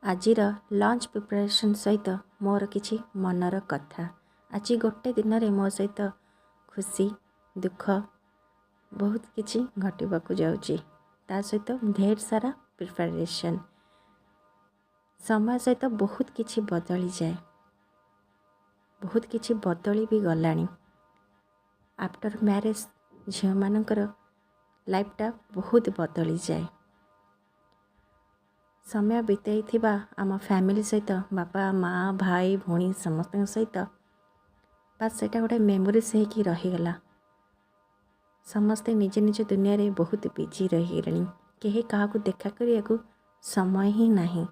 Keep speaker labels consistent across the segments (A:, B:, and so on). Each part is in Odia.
A: ଆଜିର ଲଞ୍ଚ ପ୍ରିପାରେସନ୍ ସହିତ ମୋର କିଛି ମନର କଥା। ଆଜି ଗୋଟେ ଦିନରେ ମୋ ସହିତ ଖୁସି, ଦୁଃଖ ବହୁତ କିଛି ଘଟିବାକୁ ଯାଉଛି, ତା ସହିତ ଢେର ସାରା ପ୍ରିପାରେସନ୍। ସମୟ ସହିତ ବହୁତ କିଛି ବଦଳିଯାଏ, ବହୁତ କିଛି ବଦଳି ବି ଗଲାଣି। ଆଫ୍ଟର ମ୍ୟାରେଜ୍ ଝିଅମାନଙ୍କର ଲାଇଫ୍ଟା ବହୁତ ବଦଳିଯାଏ। ସମୟ ବିତେଇଥିବା ଆମ ଫ୍ୟାମିଲି ସହିତ, ବାପା, ମା, ଭାଇ, ଭଉଣୀ ସମସ୍ତଙ୍କ ସହିତ, ବାସ୍ ସେଇଟା ଗୋଟେ ମେମୋରିଜ୍ ହେଇକି ରହିଗଲା। ସମସ୍ତେ ନିଜ ନିଜ ଦୁନିଆରେ ବହୁତ ବିଜି ରହିଗଲେଣି। କେହି କାହାକୁ ଦେଖା କରିବାକୁ ସମୟ ହିଁ ନାହିଁ।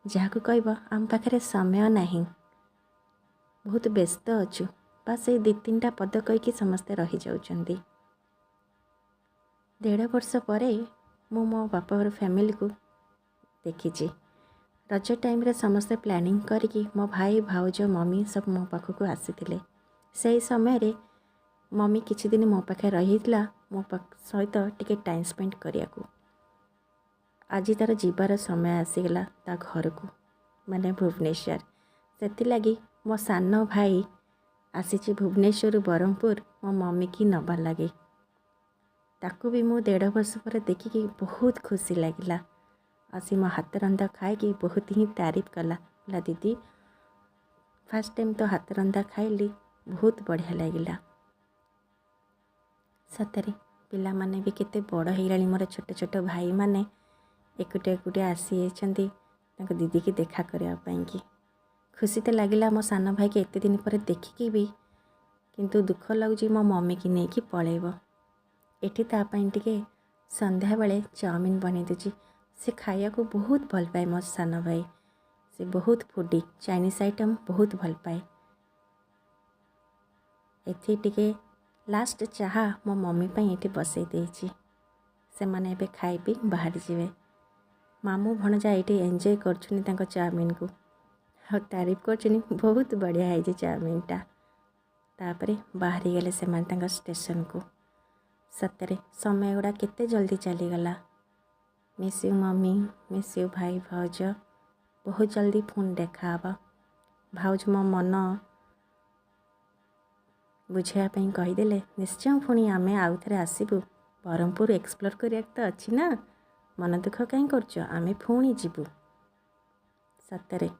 A: ଯାହାକୁ କହିବ, ଆମ ପାଖରେ ସମୟ ନାହିଁ, ବହୁତ ବ୍ୟସ୍ତ ଅଛୁ, ବାସ୍ ସେଇ ଦୁଇ ତିନିଟା ପଦ କହିକି ସମସ୍ତେ ରହିଯାଉଛନ୍ତି। ଦେଢ଼ ବର୍ଷ ପରେ ମୁଁ ମୋ ବାପଘର ଫ୍ୟାମିଲିକୁ ଦେଖିଛି। ରଜ ଟାଇମ୍ରେ ସମସ୍ତେ ପ୍ଲାନିଂ କରିକି ମୋ ଭାଇ, ଭାଉଜ, ମମି ସବୁ ମୋ ପାଖକୁ ଆସିଥିଲେ। ସେଇ ସମୟରେ ମମି କିଛି ଦିନ ମୋ ପାଖରେ ରହିଥିଲା, ମୋ ସହିତ ଟିକେ ଟାଇମ୍ ସ୍ପେଣ୍ଡ କରିବାକୁ। ଆଜି ତା'ର ଯିବାର ସମୟ ଆସିଗଲା ତା ଘରକୁ, ମାନେ ଭୁବନେଶ୍ୱର। ସେଥିଲାଗି ମୋ ସାନ ଭାଇ ଆସିଛି ଭୁବନେଶ୍ୱରରୁ ବ୍ରହ୍ମପୁର ମୋ ମମିକି ନେବା ଲାଗି। ତାକୁ ବି ମୁଁ ଦେଢ଼ ବର୍ଷ ପରେ ଦେଖିକି ବହୁତ ଖୁସି ଲାଗିଲା। ଆଉ ସେ ମୋ ହାତ ରନ୍ଧା ଖାଇକି ବହୁତ ହିଁ ତାରିଫ କଲା। କହିଲା, "ଦିଦି, ଫାର୍ଷ୍ଟ ଟାଇମ୍ ତୋ ହାତ ରନ୍ଧା ଖାଇଲି, ବହୁତ ବଢ଼ିଆ ଲାଗିଲା।" ସତରେ ପିଲାମାନେ ବି କେତେ ବଡ଼ ହେଇଗଲାଣି। ମୋର ଛୋଟ ଛୋଟ ଭାଇମାନେ ଏକୁଟିଆ ଏକୁଟିଆ ଆସିଯାଇଛନ୍ତି ତାଙ୍କ ଦିଦିକି ଦେଖା କରିବା ପାଇଁକି। ଖୁସି ତ ଲାଗିଲା ମୋ ସାନ ଭାଇକି ଏତେ ଦିନ ପରେ ଦେଖିକି ବି, କିନ୍ତୁ ଦୁଃଖ ଲାଗୁଛି ମୋ ମମିକି ନେଇକି ପଳେଇବ। ଏଠି ତା ପାଇଁ ଟିକେ ସନ୍ଧ୍ୟାବେଳେ ଚାଉମିନ ବନେଇ ଦେଉଛି। ସେ ଖାଇବାକୁ ବହୁତ ଭଲ ପାଏ। ମୋ ସାନ ଭାଇ ସେ ବହୁତ ଫୁଡ଼ି, ଚାଇନିଜ୍ ଆଇଟମ୍ ବହୁତ ଭଲ ପାଏ। ଏଠି ଟିକେ ଲାଷ୍ଟ ଚାହା ମୋ ମମି ପାଇଁ ଏଠି ବସେଇ ଦେଇଛି। ସେମାନେ ଏବେ ଖାଇ ପିଇ ବାହାରି ଯିବେ। ମାମୁଁ ଭଣଜା ଏଇଠି ଏନ୍ଜୟ କରୁଛନ୍ତି ତାଙ୍କ ଚାଉମିନକୁ ଆଉ ତାରିଫ କରୁଛନ୍ତି, ବହୁତ ବଢ଼ିଆ ହେଇଛି ଚାଉମିନଟା। ତାପରେ ବାହାରିଗଲେ ସେମାନେ ତାଙ୍କ ଷ୍ଟେସନକୁ। ସତରେ ସମୟ ଗୁଡ଼ା କେତେ ଜଲ୍ଦି ଚାଲିଗଲା। Miss you mummy, miss you ଭାଇ, ଭାଉଜ। ବହୁତ ଜଲ୍ଦି ପୁଣି ଦେଖାହେବ। ଭାଉଜ ମୋ ମନ ବୁଝେଇବା ପାଇଁ କହିଦେଲେ, ନିଶ୍ଚୟ ପୁଣି ଆମେ ଆଉ ଥରେ ଆସିବୁ, ବ୍ରହ୍ମପୁର ଏକ୍ସପ୍ଲୋର୍ କରିବାକୁ ତ ଅଛି ନା, ମନ ଦୁଃଖ କାହିଁ କରୁଛ, ଆମେ ପୁଣି ଯିବୁ। ସତରେ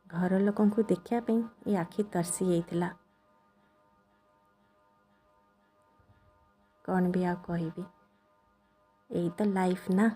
A: ଘର ଲୋକଙ୍କୁ ଦେଖିବା ପାଇଁ ଏ ଆଖି ତରସି ଯାଇଥିଲା। କ'ଣ ବି ଆଉ କହିବି, ଏଇ ତ ଲାଇଫ୍ ନା।